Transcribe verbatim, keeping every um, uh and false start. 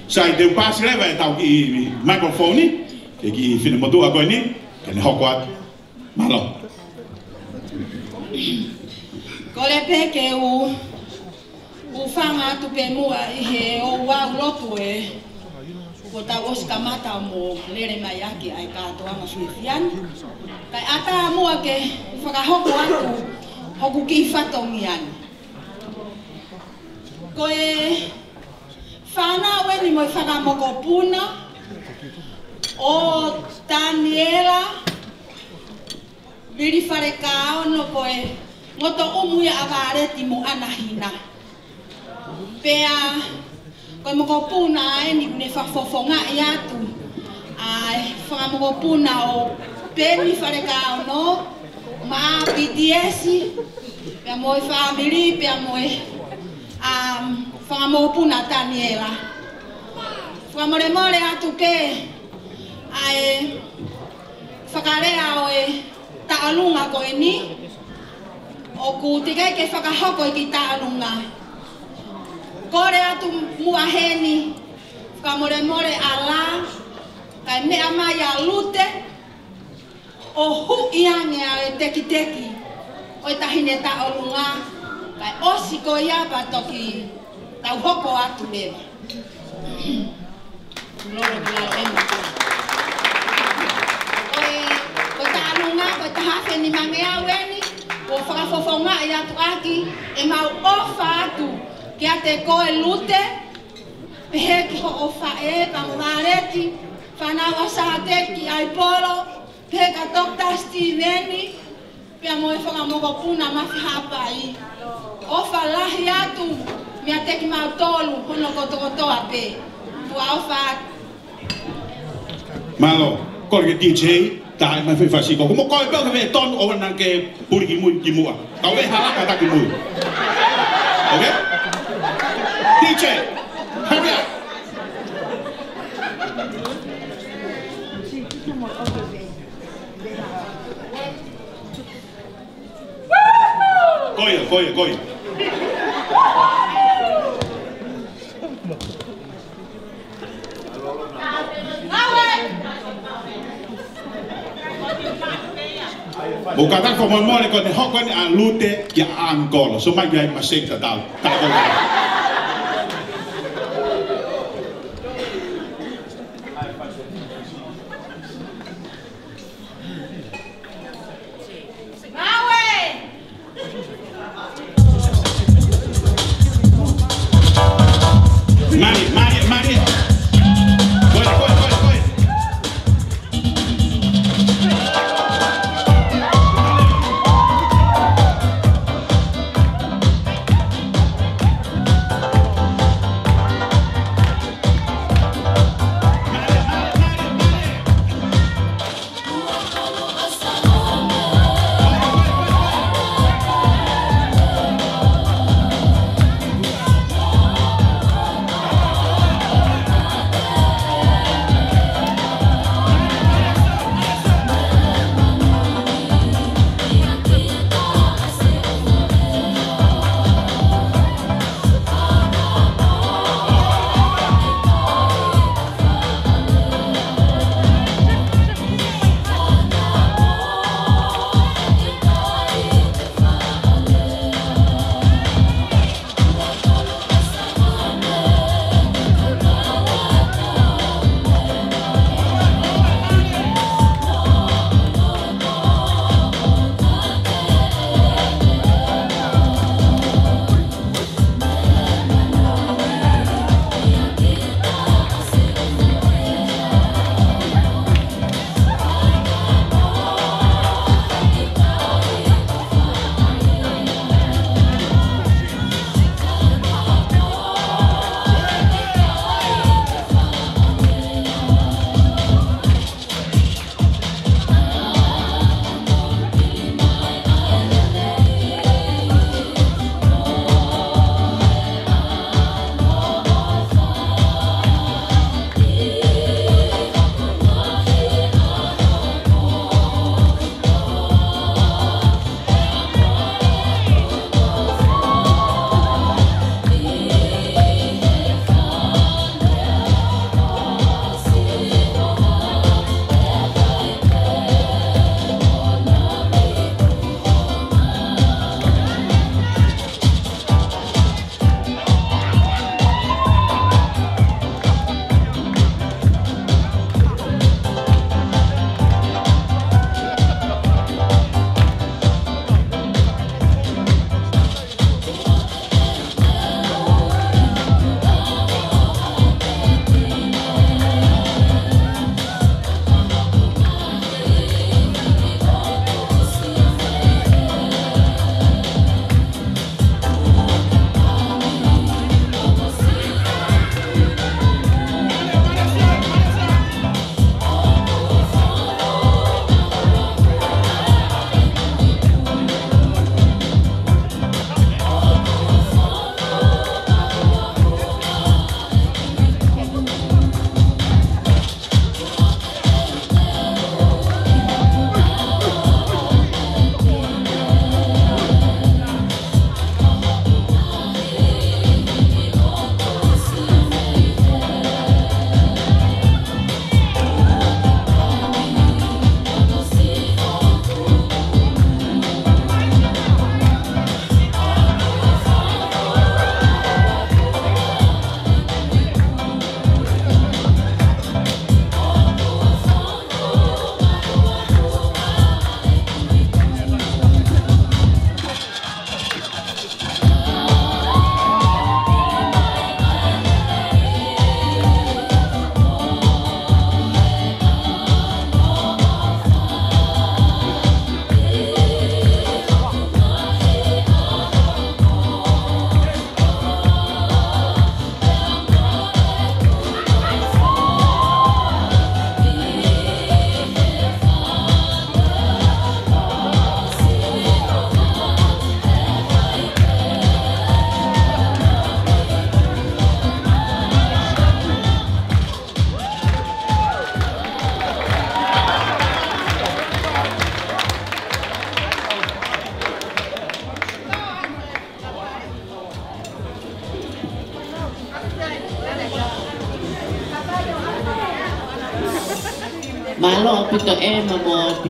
Sai, te u paasi leva ʻetau kiʻi microphone ki he kiʻi finemotuʻa ko eni, ke ne hoko atu. Mālō. Kole pē ke u, u hūfanga atu pē muʻa ʻi he ouau lotu ē, kuo tau ʻosi kamata mo lele mai ʻaki ʻa e kātoanga fiefia ni. Kae ʻatā muʻa ke fakahoko atu hoku kiʻi fatongia ni. Ko e fānau eni mo e fanga mokopuna ʻo Taniela Vili Falekaono ko e ngotoʻumu ia ʻa Vāleti mo ʻAnahina. Pea ko e mokopuna eni ʻoku ne fakafofongaʻi atu ʻa e fanga mokopuna ʻo Peni Falekaono, maʻa Pitiesi, pea mo e fāmili, pea mo e, um, fanga mokopuna Taniela. Fakamolemole atu pē ʻa e fakalea ʻo e taʻolunga ko eni, ʻoku teʻeki ke fakahoko e kiʻi taʻolunga. Kole atu muʻa heni, fakamolemole ʻa La, kae meʻa mai ʻa Lute, ʻo huʻi ange ʻa e tekiteki ʻo e taʻahine taʻolunga, kae ʻosi ko ia pea toki tau hoko atu leva. Lolo ki lalo ʻe moutolu. Ko e, ko e taʻolunga, ko e taha afe nimangeau eni, kuo fakafofongaʻi atu ʻaki ʻemau ʻofa atu kiate koe Lute, pehē ki hoʻo faʻē pea mo Vāleti, fānau ʻa Sāteki ʻAipolo, pehē kia Toketā Sitīveni, pea mo e fanga mokopuna Mafi Haʻapai. ʻOfa lahi atu meiate kimautolu hono kotokotoa pē. Tuʻa ʻofa atu. Mālō, kole ki he D J, tā mai fai fasiko. Ko mo koe pē ke me tonu ʻo wana ke puli ki mui ki muʻa. Kau e hala ka taki mui. Okay? D J, hurry up. Ko ia, ko ia, ko ia. Mo kata ko mo mo le ko ne hoko ni ʻa Lute kia ʻAngikolo. So mai kia i masek tatau. Tatau. Mali, mali, mali. Koe, koe, koe, koe. Mālō ʻaupito ʻEma mo